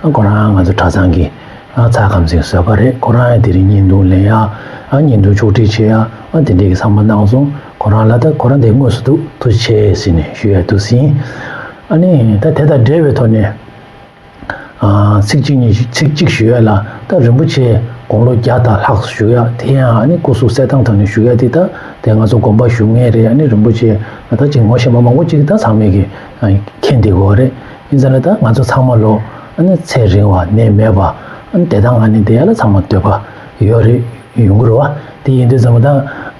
ཨ་ཁོ་རང་ང་ཚོ་གྲྭ་ཚང་གི་ཨ་ཚ་ཁམས་ཚན་བཟོད་པ་རེད། ཁོ་རང་ཡང་དེ་རིང་བརྙན་ཐུང་ལེན་ཡ་ཨ་བརྙན་ཐུང་ཕྱོགས་སྒྲིག་བྱེད་ཡ་ཨ་དེ་འདྲས་ཀྱི་ཚང་མ་གནང་སོང་། ཁོ་རང་ལ་ད་ཁོ་རང་དེ་དངོས་སུ་འདུག་ཐུགས་རྗེ་ཆེ་ཟེར་ནས་ཞུ་ཡ་འདུག་ཟིན། ཨ་ནི་ད་དེ་དང་འབྲེལ་བའི་ཐོག་ནས། ཚིག་གཅིག་གཉིས་ཤིག་ཚིག་གཅིག་ཞུ་ཡ་ལ་ད་རིན་པོ་ཆེ་དགུང་ལོ་བརྒྱ་དང་ལྷག་བཞུགས་ཡ་དེ་ཡང་ཨ་ནི་སྐུ་གཟུགས་གསལ་ཐང་ཐོག་ནས་བཞུགས་ཡ་དེ་ད་དེ་ང་ཚོ་དགོངས་པ་ཞུ་མཁན་རེད། ཨ་ནི་རིན་པོ་ཆེ་ད་ཅིག་ངོ་ཤེས་པ་མང་པོ་ཅིག་ད་ཚང་མས་ཀྱི་མཁྱེན་བསྡད་ཡོད་རེད། ཡིན་ཙང་ལ་ད་ང་ཚོ་ཚང་མ་ལོ་ཨ་ནི་ཚེ་རིང་བ་ནད་མེད་པ་ཨ་ནི་བདེ་ཐང་ཨ་ནི་བསྡད་ཡ་ལ་ཚང་མ་འདོད་པ་ཡོད་རེད། ཡོང་གི་རེད་བ། དེ་ཡིན་དུས་ཙམ་པ་ད་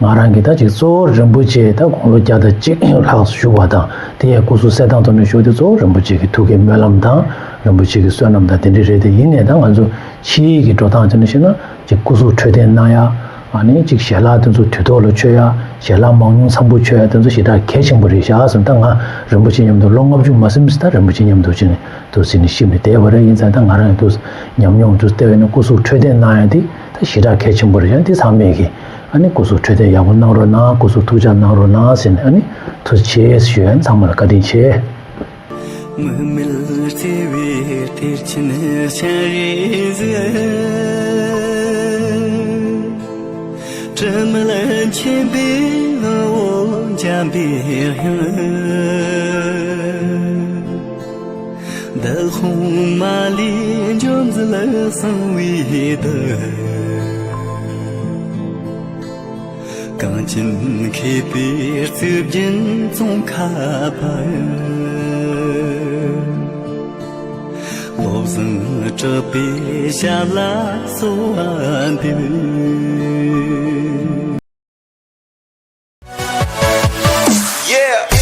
ང་རང་གིས་ད་ཅིག་གཙོ་བོ་རིན་པོ་ཆེ་ད་དགུང་ལོ་བརྒྱ་དང་གཅིག་ལྷག་བཞུགས་པ་དང་དེ་ཡང་སྐུ་གཟུགས་གསལ་ཐང་ཐོག་ནས་བཞུགས་དེ་གཙོ་བོ་རིན་པོ་ཆེ་གི་ཐུགས་ཀྱི་སྨོན་ལམ་དང་རིན་པོ་ཆེ་གི་བསོད་ནམས་དང་དེ་འདྲ་རེད། དེ་ཡིན་ནའི་ད་ང་ཚོ་ཕྱིའི་གི་འགྲོ་སྟངས་བྱས་ནས་བཤད་ན་ཅིག་སྐུ་གཟུགས་འཕྲོད་བསྟེན་གནང་ཡ་ཨ་ནི་ཅིག་ཞལ་ལག་དེ་ཚོ་དུས་ཐོག་ལ་མཆོད་ཡ་ཞལ་ལག་མང་ཉུང་འཚམ་པོ་མཆོད་ཡ་དེ་ཚོ་ཞེ་དྲག་གལ་ཆེན་པོ་རེད་ཤག་ཟེར། ད་ང་རིན་པོ་ཆེ་མཉམ་དུ་ལོ་ལྔ་བཅུ་མ་ཟིན་ཙམ་ད་རིན་པོ་ཆེ་མཉམ་དུ་བྱས་ནས་འདུག་ཟེར་ནས་ཤི་ནས་བསྡད་པ་རེད། ཡིན་ཙང་ད་ང་རང་ཡང་འདུག་ཉམས་མྱོང་འདུག་བལྟས་པས་ན་སྐུ་གཟུགས་འཕྲོད་བསྟེན་གནང་ཡ་དེ་ད་ཞེ་དྲག་གལ་ཆེན་པོ་རེད། ཡང་འདི་ཚང་མས་ཀྱི་ཨ་ནི་སྐུ་གཟུགས་འཕྲོད་བསྟེན་ཡག་པོ་གནང་རོགས་གནང་། སྐུ་གཟུགས་ཐུགས་ཅག་གནང་རོགས་གནང་ཟེར་ནས་ཨ་ནི་ཐུགས་རྗེ་ཆེ་ཞུ་ཡ། ཚང་མ་ལ་བཀའ་དྲིན་ཆེ། མིག་མེད་བརྩེ་བའི་གཏེར་ཆེན་སྤྱན་རས་གཟིགས། དྲི་མེད་མཁྱེན་པའི་ངག་དབང་འཇམ་པའི་དབྱངས། འདི་ལྷུང་མ་ལས་འཇོམས་མཛད་གསང་བའི་བདག། གངས་ཅན་མཁས་པའི་གཙུག་རྒྱན་ཙོང་ཁ་པ། བློ་བཟང་གྲགས་པའི་ཞབས་ལ་གསོལ་བ་འདེབས། Yeah.